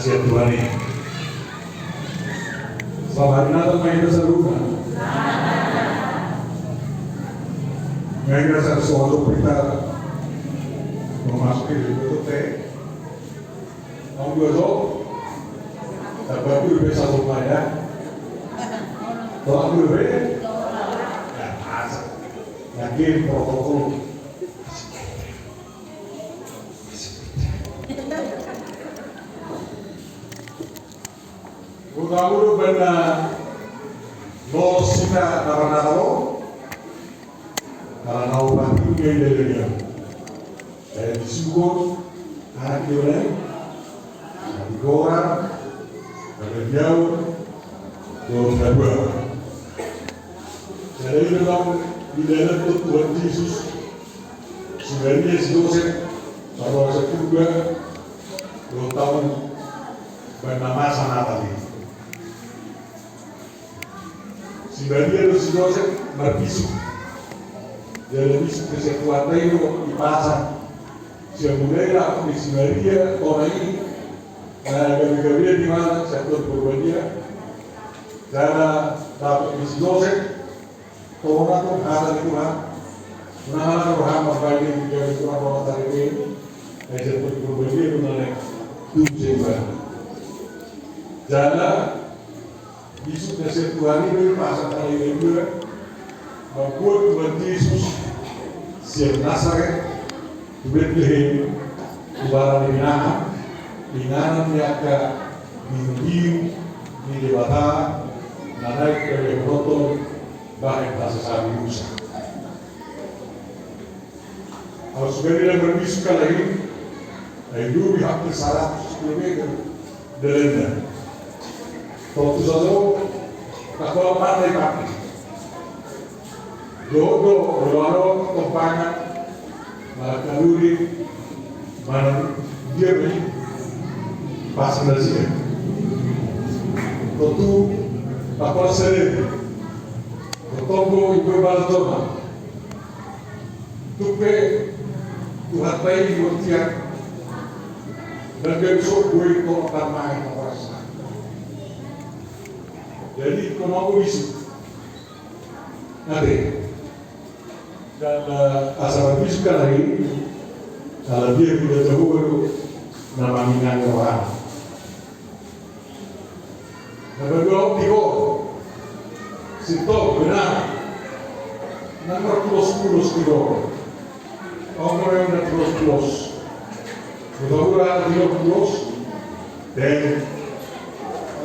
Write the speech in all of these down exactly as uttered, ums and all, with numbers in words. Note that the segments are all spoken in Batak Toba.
Siap Tuhan i. Selamat Natal ma hita saluhutna. Nga hita saluhutna hita. Mau masuk ke dalam betul teh. Mau dua so. Tapi aku lebih satu ya. Kalau aku lebih. Ya, masa. Lagi protokol. Uta udo benda lolos sika na marnata lo. Karena upa tiga dari dia. Saya disyukur anak dia lain. Di Goran, ada dia, Goran kedua. Jadi memang di dalam Tuhan Yesus. Si Maria, si Josep, saluhutna sampulu dua ulang tahun baen na masa Natal i. Si Maria do si Josep marbisuk. Jadi bisuk na sian Tuhanta i do dipasang. Sian mulai dapot ni si Maria tona i, na gabe-gabe di mana sian Tuhan Porbadia. Jala dapot ni si Josep Tona tu hata ni Tuhan. Nunga ala roha mambahen di jari Tuhan roha taripe. Ai jatuh berbahagia tu nalek. Tujuh jembar. Jala bisuk na sian Tuhan i do pasang tali dua. Mambuat Tuhan Yesus sian Nasaret tu Betlehem, tu bara ni pinahan, inganan ni angka birubiru ni Debata na naeng gabe penonton bahen hasesaan ni dosa. Alas ni ari na marbisuk halak i, ai lobi hampir saratus kilometer dalanna. Tontu sajo, takuat pandai pakai. Dohot do, dohot do, tompangan, mala kaluri, mana dia beli, pas nasida. Tontu, takuat sadari. Bertonggo, ibu bala joma. Tung pe, Tuhan bai di bortian. Dan dia bisa boi tolong dan main, apa rasa. Jadi, kau mau bisuk. Ate. Dan, eh, asa marbisuk halak i, ala dia tu Debata do na manginangi rohana. Na paduahon tigor. Sintong, benar. Na marpulos-pulos tigor. Omor yang na pulos-pulos. Buta-buta tigor pulos. Deng.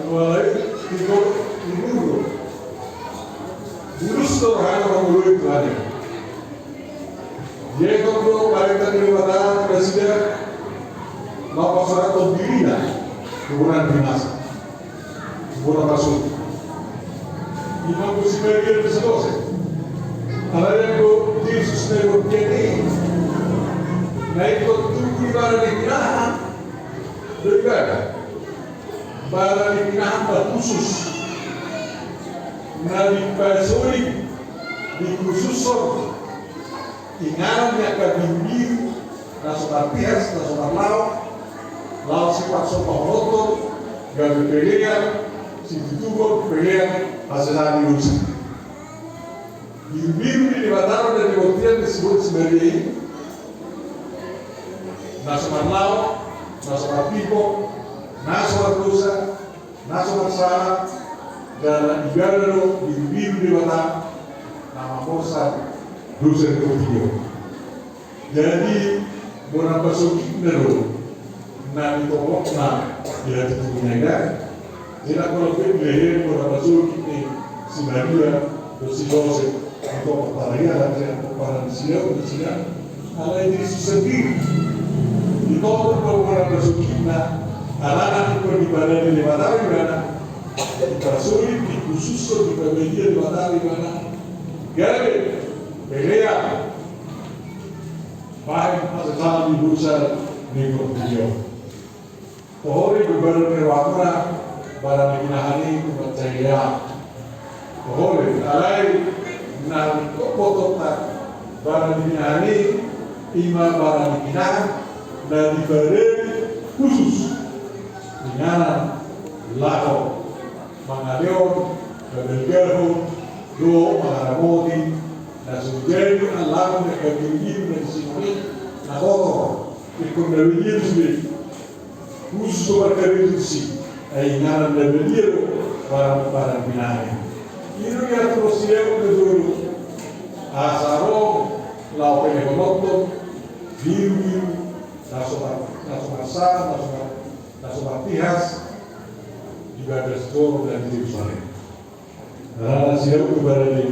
Anu alai, tigor, tigor. Bulus do rohana mangoloi Tuhan i. Dia do parenta ni Debata tu nasida, mangpasorathon dirina tu bona ni masa. Bona pasuk. Ima do si Maria do si Josep. Alai do Jesus na di bortian i. Na ingkon tubu di bara ni pinahan. Do ibana. Bara ni pinahan na khusus. Na dipasolip, dikhusushon. Inganan ni angka birubiru, na so marpias, na so marlaok, laos sipatsopahonon, gabe pelean, situtuhon, pelean, hasesaan ni dosa. Birubiru ni Debata do na di bortian disebut si Maria i, na so marlaok, na so marpipok, na so mardosa, na so marsala, jala ibana do birubiru ni Debata na mamorsan dosa ni portibi on. Jadi, bona pasogitna do na nitopotna di hatiha na ida. Jadi, na pola pe di leher bona pasogit ni si Maria dohot si Josep. Ditopot Maria, alana pomparan ni si Daud, di sini. Alai Jesus sendiri. Ditopot do bona pasogitna, alana ingkon diparadei Debata ibana. Dipasolip, dikhusushon, dipabadia Debata ibana. Gabe pelean. Bahen hasesaan ni dosa ni portibi on. Toho do ibarat ni rohamuna, bara ni pinahan i tu mansai lea. Toho do, alai na ingkon botohonta bara ni pinahan i, ima bara ni pinahan na diparadei khusus. Inganan laho mangalehon, mabalgahon dohot mangaramoti na so jadi allangon na gabe-gabe na di sinamot na kotor, ingkon na badia do sude. Khusus do markarejo disi, ai inganan na badia do barang, barang pinahan. I do diatur sian na jolo asa ro laho pelehononhon birubiru na so mar, na so marsara, na so mar, na so martihas di bagas joro na di Jerusalem. Harana sian na badia,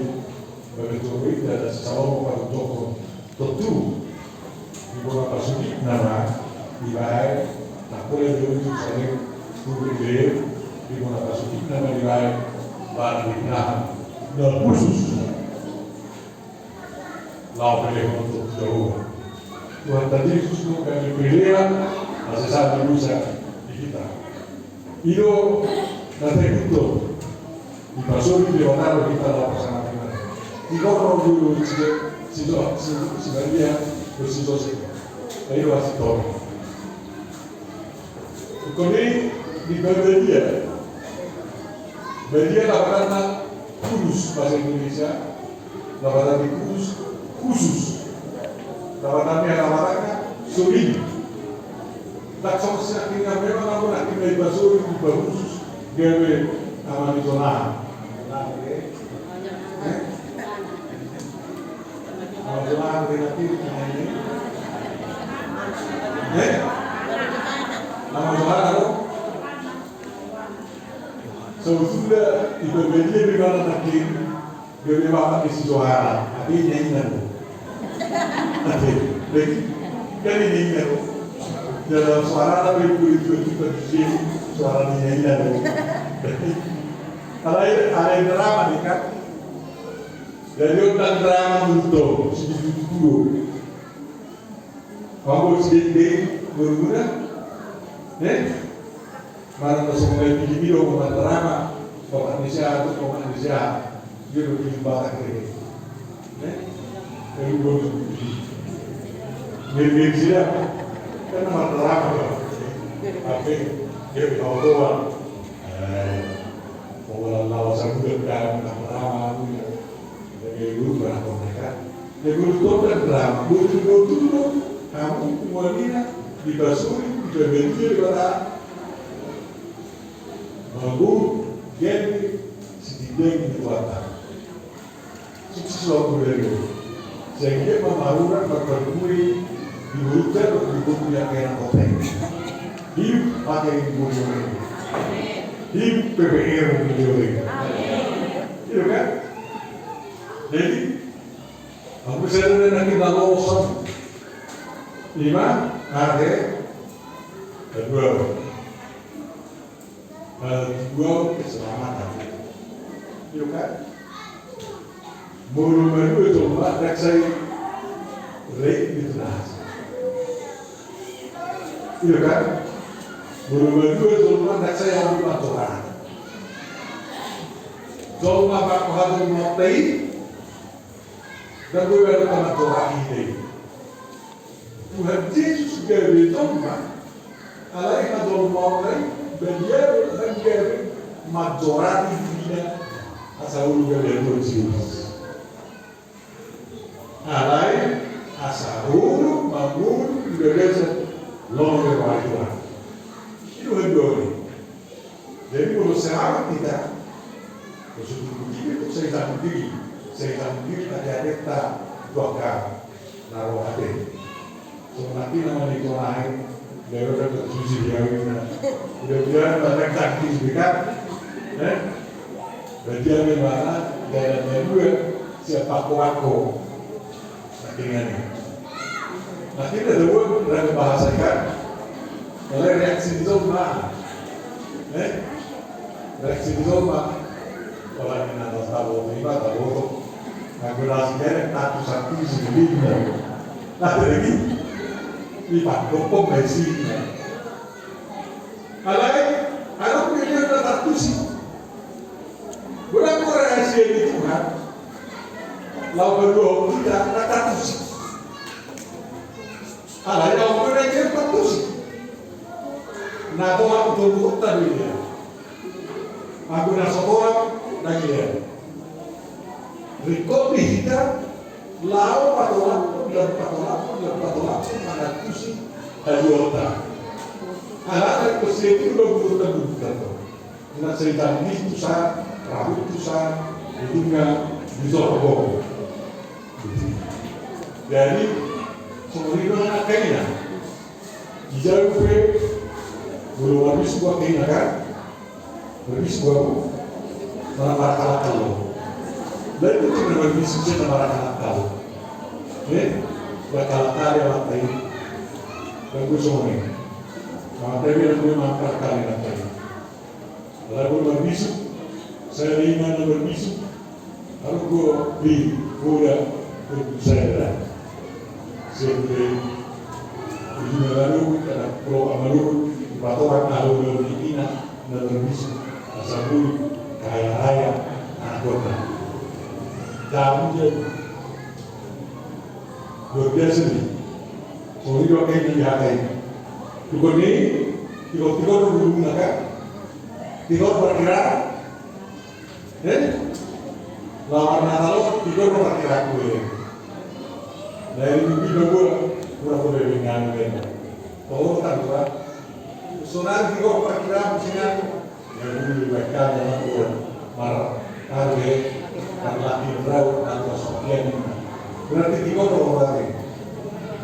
bagas joro i, harana si Salomo patunjukhon. Tontu di bona pasogitna ma dibaen, na pola di Jerusalem tu Betlehem, di bona pasogitna ma dibaen barang pinahan na khusus laho pelehononhon tu Jahowa. Tuhanta Jesus do gabe pelean, asa sahat ma dosa di hita. I do na taihut do, dipasolit Debata do hita laho pasangaphon. Di horong do si, si, si, si Maria dohot si Josep. Ai i do asi toro. Ingkon i di badia. Badia lapatanna kudus bahasa Indonesia. Lapatan ni kudus, khusus. Lapatan ni, lapatanna sulit. Tak sama si nangkin, memang ahu nangkin na dipasulit, dipakhusus gabe Ama ni jolma. Eh? Ama ni jolma, gabe nangkin. Eh? Ama ni jolma, ahu? Sebetulna, di badia pe ma nangkin, gabe bapak ni si Johara, ate, inna-inna do. Ate, jadi, jadi inna-inna do. Jala Johara pe, boi juga kita di sini, Johara ni inna-inna do. Alai, alai drama ni kan. Jadi, on ndang drama, menurut, si Johara. Mabok si Dede, guru-guru, eh? Mana tu songon i, di biro, mana drama, pokok ni sia, tu pokok ni sia. Dia lebih batak, eh? Eh? Eh, guru. Mirip-mirip sia. Kan nama drama, ya? Tapi, dia tahu doang. Eh, kalau lawan sambil kan, nama drama, ya. Jadi, guru, berapa mereka? Jadi, guru, tu kan drama. Guru, guru, guru, guru. Hamu, umur ini, dipasulit, dibadia, dibata. Bagus, jadi, sitindeng di kuartal. Sukses waktu dari guru. Sehingga pemaruran berperguri di guru, di guru yang kena kotek. Di pakai di guru. Di P P R di guru. Iya kan? Jadi, aku bisa dengar nanti kalau kosong. Lima, ada. Kedua. Hal kedua, keselamatan. Iya kan? Molo madua jolma, ndang sai rei di tuna. Iya kan? Molo madua jolma, ndang sai ahu manjora. Jolma pakkohatan mate i, ndang boi baru manjora i. Tuhan Jesus gabe jolma, alai hajolmaonna i, badia do ndang gabe manjorati dirina, asa olo gabe hatuan siulas. Alai asa olo mangolu di bagasan lomo ni roha ni Tuhan. I do haduan i. Jadi, molo selamat hita, molo so tubu hita, sai sambut diri, sai sambut diri, ate-atenta, tu angka na ro ate. So, nanti nama ni konahe, dia udah tersusi dia, udah. Udah biar banyak taktis dekat, eh? Berarti ada mana, dalam dua, siapa kuako. Akhirna i. Akhirna da buat ragam bahasa kan. Alai reaksi ni jolma. Eh? Reaksi ni jolma. Orang yang nonton taboto, ima taboto. Aku rasa keren, aku satu si Linda. Nah, jadi, di panggung pembensinnya. Alai, anu pilihan tetap tusi. Godang do rahasia ni Tuhan. Laho paluahon hita na tartusi. Alai laho do na hita tartusi. Na tolap tu toruhonta do ia. Anggo na so tolap, ndang ia. Ringkot di hita laho patolaphon, laho patolaphon, laho patolaphon mangantusi haluaonta. Alana ringkot sian i do boruta, boruta do. Na sai tanggi tu sa, rabu tu sa, ujungna di sorgo. Jadi, songon i do angka ina. Dijalo pe, molo marbisuk angka ina kan? Marbisuk ahu. Manang markalakal do. Ndang tung na marbisuk sian na markalakal. Eh? Markalakal do angka i. Ndang tung songon i. Angka i ndang tung markalakal angka i. Alai molo marbisuk, sai inganan na marbisuk, haru do di poda, di sada. Sian di, di na manogot, kada pro a manogot, patorang ahu do di ina na marbisuk, asa boi kaya raya anakonna. Dabu jadi. Luar biasa ni. Songon i do angka i di hata i. Tingkos ni, tingkos, tingkos do bulungna kan. Tingkos parkiraan. Eh? Laho marnatal on, tingkos do parkiraan gue. Na i di bibir do gue, kurang gue bebeng nganu gue. Tau kan gue. Sonari tingkos parkiraan singan. Ia dulu di mereka adalah buat mar, marge, marlaki berau, atau sokian. Berarti tingkos do berarti.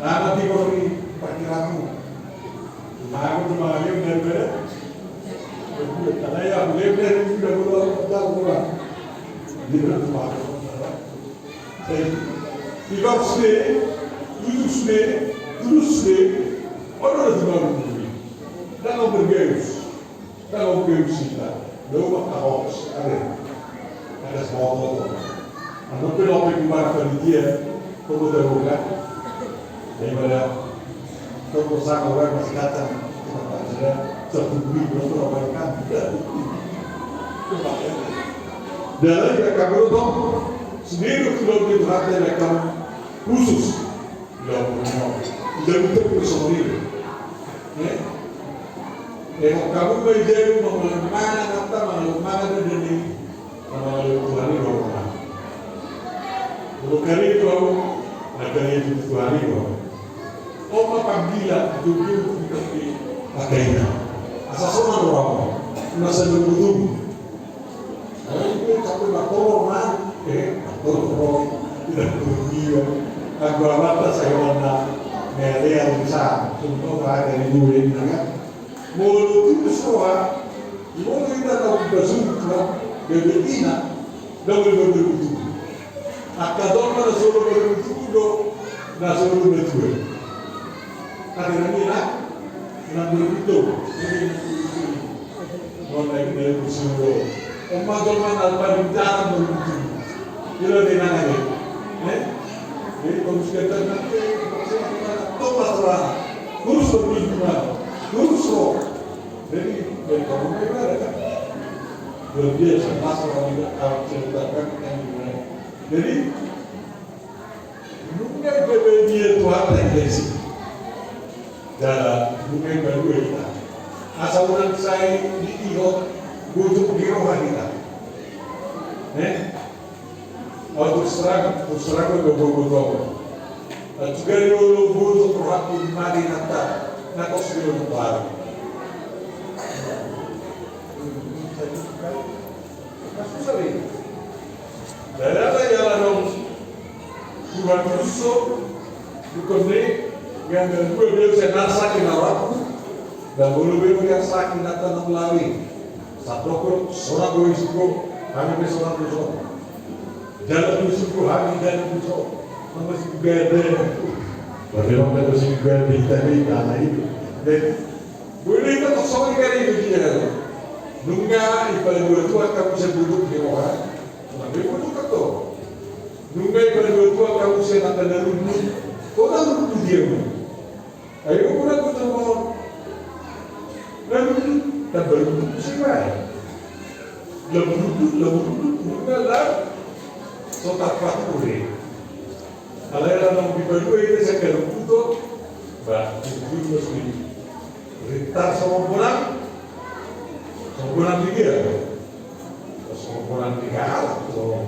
Nama tingkos di parkiraan. Cuma aku cuma lagi dari mana? Karena ya, aku lihat dari sudah dulu, aku tahu pulang. Dia bilang, "Cuma aku." Tingkos sude, tujuh sude, tulus sude, ono do cuma aku. Dan mau bergeus. Kalau ke usita, lo maka hoax, ada. Ada semua foto. Anu pe lo pe gimana panitia, foto terbuka. Daripada foto sama orang masih kacang, cuma tak ada satu duit, lo tuh orang kan tidak. Dalam dia kamu tuh sendiri tuh lo di hati dia kamu khusus. Ida pun mau. Ida pun terpilih sendiri. Eh? Eh, kamu mau jadi mau mana kata mau mana ada dari mau Tuhan ini mau mana. Kalau kali itu mau ada itu Tuhan ini mau. Oma pagila itu itu di kaki. Pakai ina. Asal sama orang. Masa dulu. Ai, cabe bakoro ma, eh, bakoro, tidak kuria. Anggo abanta sai onna, mele bisa, contoh bahasa di dulu ini kan. Molo tu soa, molo kita tahu basungka, bebe ina, dapat bebe itu. Angka dong mana solo bebe itu do, na solo bebe itu. Kata nami na, na bebe itu. Jadi, Nona i na i musim do. Oma jolma na paling jarang berhenti. Ilo di nana i. Eh? Jadi bagus kita nanti maksudnya kita tobat lah. Terus berhenti mana? Terus lo. Jadi dari kamu gimana kan? Luar biasa masalah tidak tahu cerita kan kita gimana. Jadi Nunga dipabaen Tuhanta hita disi. Jala nunga dipalua hita. Asa unang sai diihot gojok ni roha hita. Eh? Au terus terang, terus terang do gogo gogo. Juga di olo gojok rohangku mate nata, na tos di olo baru. Nah, susah dei. Dada jala dong. Tuhan Yesus, dukon ni, yang kedua dia bisa narsaki na rohangku. Dan bolu bolu yang saki na tanam lawi. Satokon, sonang do isungku, hami pe sonang do sonang. Jalan isungku, hami jalan do sonang. Nama si gede. Bagaimana nama si gede tadi, tanah itu. Dan Boi do hita tok songon i gari do dia. Nunga ipalua Tuhan hamu sian gojok ni roha. Nunga ipalua Tuhan hamu sian angka na rundut. Ho na rundut dia mu. Ai ho na gojok ho. Na rundut, tamba rundut muse bae. Lam rundut, lam rundut, nunga lam. So tarpatuhe. Alai lam ipalua hita sian na rundut ho. Bah, rundut muse. Rintar songon bonang, songon bonang di dia, songon bonang di karat, songon,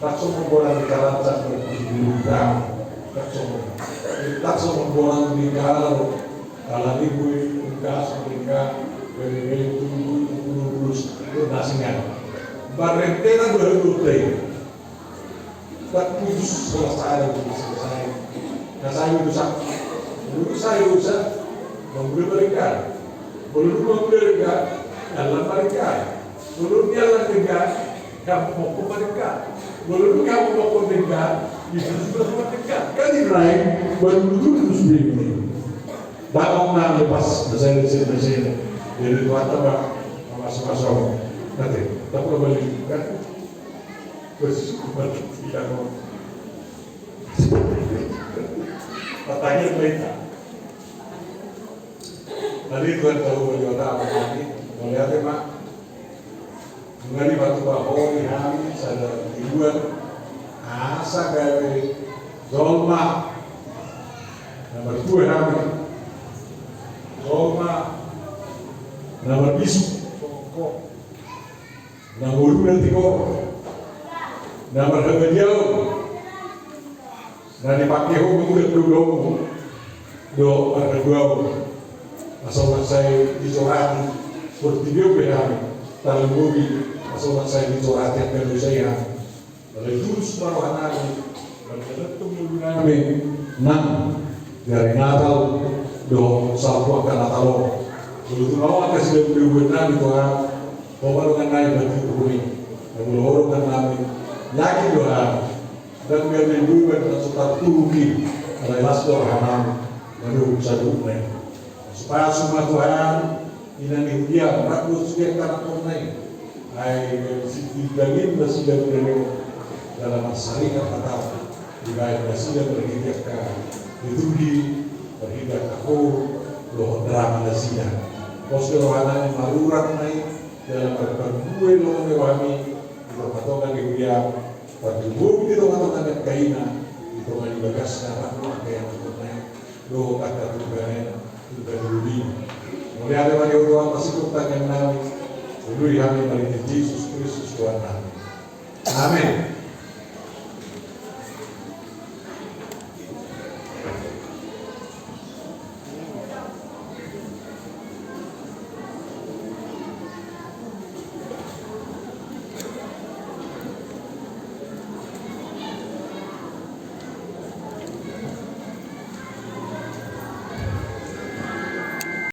tak songon bonang di karat, songon bonang di karat, tak songon, tak songon bonang di karat, ala ni bui, ungkas, ungkas, beri-beri, tunggu, tunggu, terus, terus, nasingan. Barentena dua ribu dua. Tak putus salah sahali, selesai. Nah, saya rusak. Dulu saya rusak. Mangula mereka. Belum mangula mereka. Dalam mereka. Belum dia mereka. Kamu mau mereka. Belum kamu mau mereka. Itu sudah mereka. Kan ini lain. Baru dulu terus begini. Bakal nang lepas. Saya, saya, saya. Jadi tuan tambah. Masuk-masuk. Nanti. Tak perlu balik. Kan? Bersyukur tidak mau. Pertanyaan lain. Tadi Tuhan tahu bagi otak apa tadi. Mauliate ma. Nunga dipatupa Ho di hami sada tujuan. Asa gabe jolma. Na martua hami. Jolma. Na marbisuk. Na ngoluna tingkos, na marhagarion, na dipangke Ho mangulahon dohot marhaduahon, asa unang sai disorati portibi on be hami, tarlumobi asa unang sai disorati angka dosa i hami. Alai tulus ma roha nami, mardalan tu ngolu nami nang di ari Natal dohot salpu angka Natal on. Molo tung adong angka sidabudabuan nami Tuhan, Ho ma dongan nami batu huni. Na molo Ho dongan nami, yakin do hami. Ndang gabe beban na so tarturuki, alai las do roha nami. Manu saduk nai. Pasu-pasu ma Tuhan, ina ni huria, rap do sude angka anakkonna i. Ai, sitindangin nasida huria ni on, jala mansarian ma tau. Dibaen nasida marhite angka liturgi, marhite angka koor, dohot drama nasida. Pos do roha nami marurat nai, jala marparbue lomo ni rohami, di tonga-tonga ni huria, parjumur di tonga-tonga ni angka ina, di tonga ni bagasna, rap do angka anakkonna i. Dohot angka turganan, turganan uli. Mauliate ma di Ho Tuhan, pasingkop tangiang nami. Ului hami marhite Jesus Kristus Tuhan nami. Amen.